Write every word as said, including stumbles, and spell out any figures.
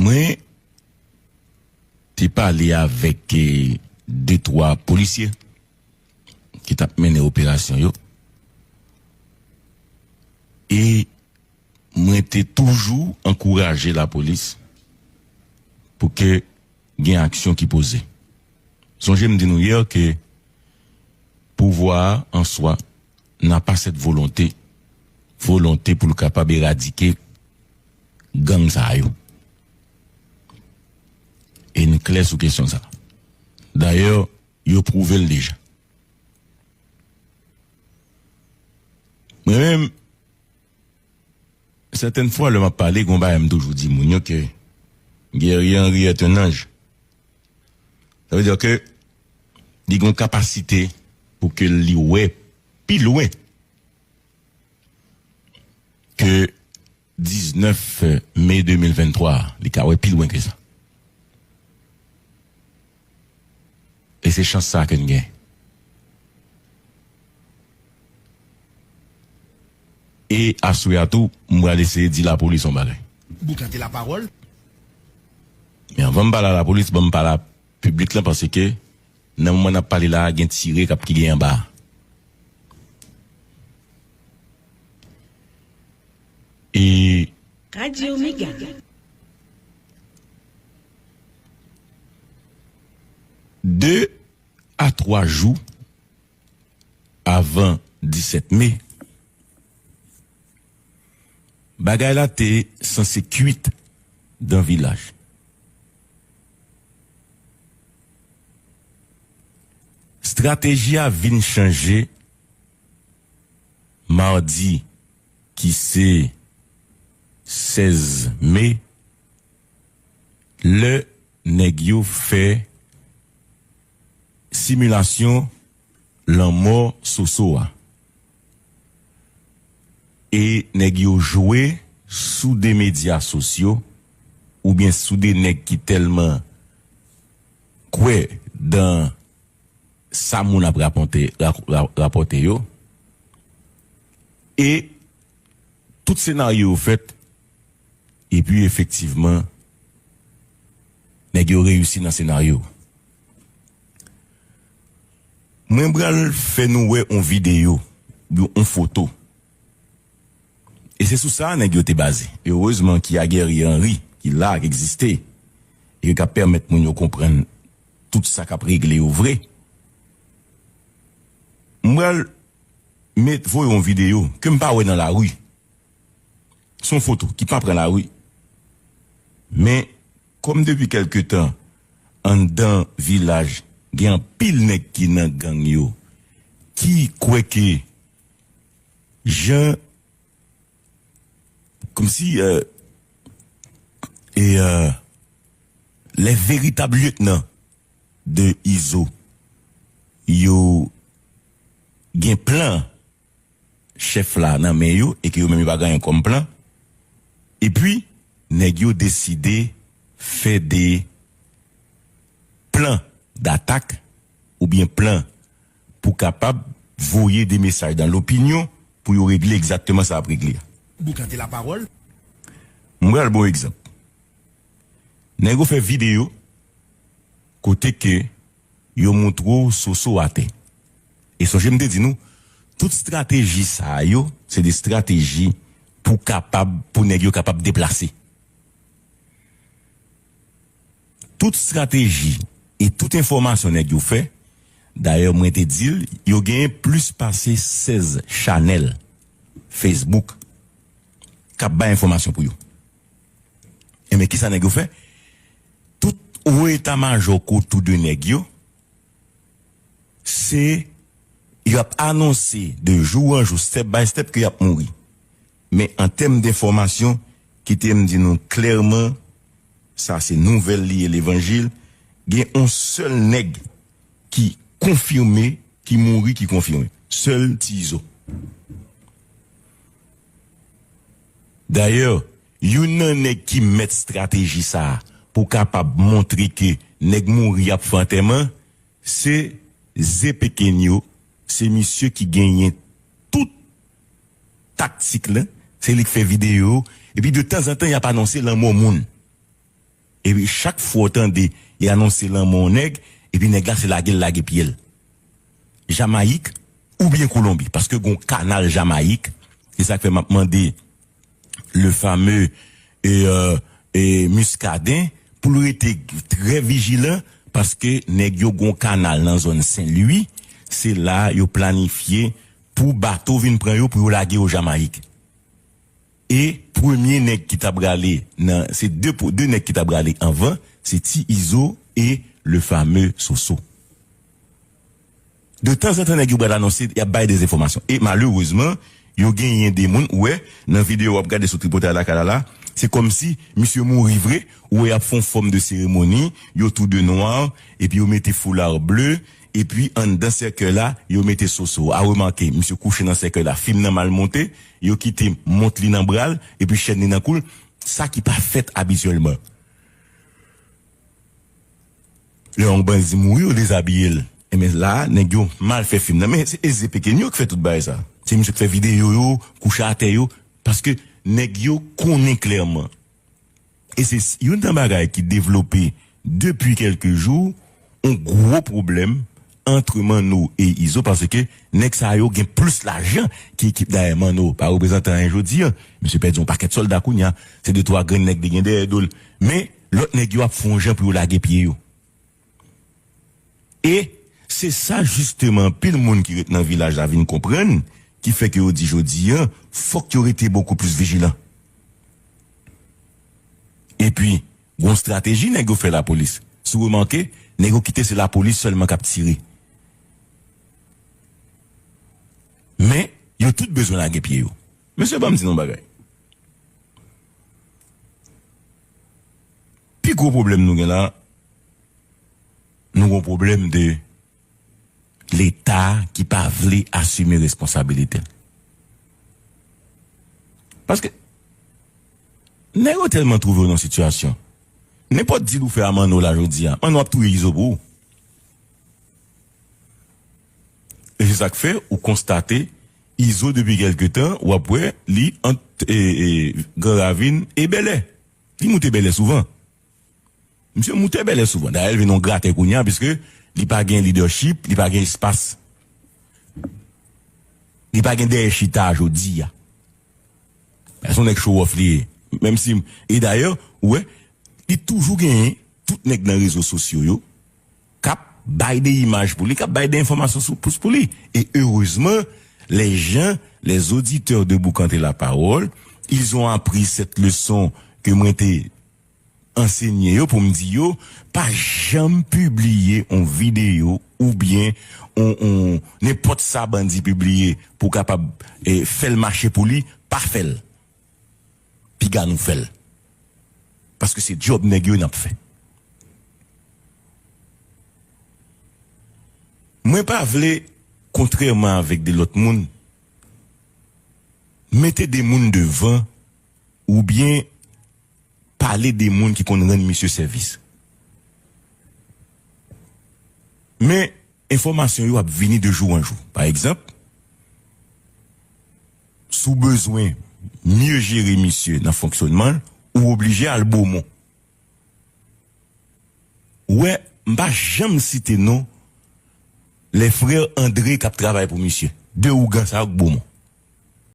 Mwen te pale avèk, eh, de twa polisye ki t ap mennen operasyon yo. E mwen te toujou ankouraje lapolis pou ke gen aksyon ki poze. Sonje m di nou yè ke pouvwa a an swa n'a pas cette volonté, volonte pou l kapab eradike gang sa yo. E n klè sou kesyon sa. Dayè, yo pwouve l deja. Mwen menm, sètèn fwa, lè m ap pale, gon bagay m toujou di moun yo ke Guerrier Henry est un ange. Sa vle di ke li gon kapasite pou ke li wè pi lwen ke diznèf me de mil venntwa a. Li ka wè pi lwen ke sa. E se chans sa ke n gen. E aswè a tou, m pral eseye di lapolis yon bagay. Boukante lapawòl. Men anvan m pale a lapolis, ban m pale a piblik lan, paske nan moman n ap pale la a, gen tire k ap ki gen anba a. E Radyo Mega. De a twa jou avan disèt me, bagay la te sanse kwit dan vilaj. Estrateji a vin chanje madi ki se sèz me, lè nèg yo fè similasyon lanmò Soso a. E nèg yo jwe sou de medya sosyo oubyen sou de nèg ki tèlman kwè dan sa moun ap raponte, ra-, ra-, rapòte yo. E tout senaryo yo fèt, epi efektivman, nèg yo reyisi nan senaryo. Mwen pral fè nou wè yon videyo, yon, yon foto. E se sou sa nèg yo te baze. Erezman ki a Guerrier Henry, ki la, ki egziste, e k ap pèmèt moun yo konprann tout sa k ap regle yo vre. M pral met, voye yon videyo ke m pa wè nan lari. Se yon foto ki pa pran lari. Men, kòm depi kèlke tan, anndan vilaj, gen anpil nèg ki nan gang yo, ki kwè ke jan, kòmsi, euh, e, euh, les véritables lieutenants de Izo, yo gen plan chèf la nan men yo e ke yo menm yo pa gen anyen kòm plan. Epi, nèg yo deside fè de plan datak oubyen plan pou kapab voye de mesaj dan lopinyon pou yo regle egzakteman sa ap regle a. Boukante lapawòl. M pral ba w egzanp. Nèg yo fè videyo kote ke yo montre w Soso atè. E sonje m te di nou, tout estrateji sa yo, se de estrateji pou kapab, pou nèg yo kapab deplase. Tout estrateji e tout enfòmasyon nèg yo fè, dayè mwen te di l, yo genyen plis pase sèz chanèl Facebook k ap bay enfòmasyon pou yo. Enben, kisa nèg yo fè? Tout wo eta majò k otou de nèg yo, se y ap anonse de jou an jou, step by step, ke y ap mouri. Men an tèm de enfòmasyon, kite m di nou klèman, sa se nouvèl li ye, levanjil, gen yon sèl nèg ki konfime, ki mouri, ki konfime. Sèl Ti Izo. Dayè, youn nan nèg ki mèt estrateji sa a pou kapab montre ke nèg mouri ap fè antèman, se Ze Pekenyo, se misye ki genyen tout taktik lan, se li k fè videyo, epi de tanzantan y ap anonse lanmò moun. Epi chak fwa w tande y anonse lanmò yon nèg, epi nèg la se lage l lage pye l. Jamayik oubyen Kolonbi, paske gon kanal Jamayik. Se sa k fè m ap mande le fameux e, e, e Muscadin pou l rete trè vijilan, paske nèg yo gon kanal nan zòn Sen Lwi, se la yo planifye pou bato vin pran yo pou yo lage yo Jamayik. E premye nèg ki ta prale nan, se de, de nèg ki ta prale anvan, se Ti Izo e le fameux Soso. De tanzantan nèg yo pral anonse, y ap bay de enfòmasyon. E malerezman, yo genyen de moun, ou wè, nan videyo w ap gade sou Tripotay Lakay la la, se kòmsi misye mouri vre, ou wè y ap fè yon fòm de seremoni, yo tou de nwa, epi yo mete foula ble, epi anndan sèkèy la, yo mete Soso. A remake, misye kouche nan sèkèy la, fim nan mal monte, yo kite mont li nan bra l, epi chèn li nan kou l, sa ki pa fèt abityèlman. Lè yon bandi mouri, yo dezabiye l. Enben la, nèg yo mal fè fim nan. Men se Eze Pekenyo ki fè tout bagay sa. Se misye ki fè videyo yo, kouche atè yo, paske nèg yo konnen klèman. E se s- youn nan bagay ki devlope depi kèlke jou, yon gwo pwoblèm ant Manno e Izo, paske nèg sa yo gen plis lajan ke ekip dèyè Manno. Pa reprezante anyen jodi a. Misye pèdi yon pakèt sòlda kounye a. Se de twa grenn nèg li gen dèyè do l. Men, lòt nèg yo ap fè yon jan pou yo lage pye yo. E se sa jisteman anpil moun ki ret nan vilaj la vin konprann, ki fè ke yo di jodi a, fòk yo rete bokou plis vijilan. Epi, gon estrateji nèg yo fè lapolis. Si w remake, nèg yo kite se lapolis sèlman k ap tire. Men, yo tout bezwen lage pye yo. Mesye, ban m di nou yon bagay. Pi gwo pwoblèm nou gen la, nou gon pwoblèm de Leta ki pa vle asime responsabilite l. Paske nèg yo tèlman twouve yo nan sitiyasyon. Nenpòt dil ou fè a Manno la jodi a, Manno ap touye Izo pou ou. E se sa k fè ou konstate Izo depi kèlke tan, w ap wè li ant e, e, Gran Ravin e Bèlè. Li moute Bèlè souvan. Misye moute Bèlè souvan. Dayè, l vin yon gratè kounye a, piske li pa gen lidèchip, li pa gen espas. Li pa gen dèyè chita jodi a. Se yon nèg show off li ye. Menm si, e dayè, ou wè, li toujou genyen tout nèg nan rezo sosyo yo k ap bay de imaj pou li, k ap bay de enfòmasyon sou, pou, pou li. E erezman, les gens, les auditeurs de Boukanté la Parole, ils ont appris cette leçon ke mwen te ansenye yo pou m di yo, pa janm pibliye yon videyo oubyen yon, yon, nenpòt sa bandi pibliye pou w kapab, e, fè l mache pou li, pa fè l. Piga nou fè l. Paske se djòb nèg yo n ap fè. Mwen pa vle, kontrèman avèk de lòt moun, mete de moun devan oubyen pale de moun ki konn rann misye sèvis. Men, enfòmasyon yo ap vini de jou an jou. Pa egzanp, si w bezwen mye jere misye nan fonksyònman l, ou oblije al Bomon. Ou wè, m pa janm site non les frères André k ap travay pou misye. De ougan sa yo k Bomon.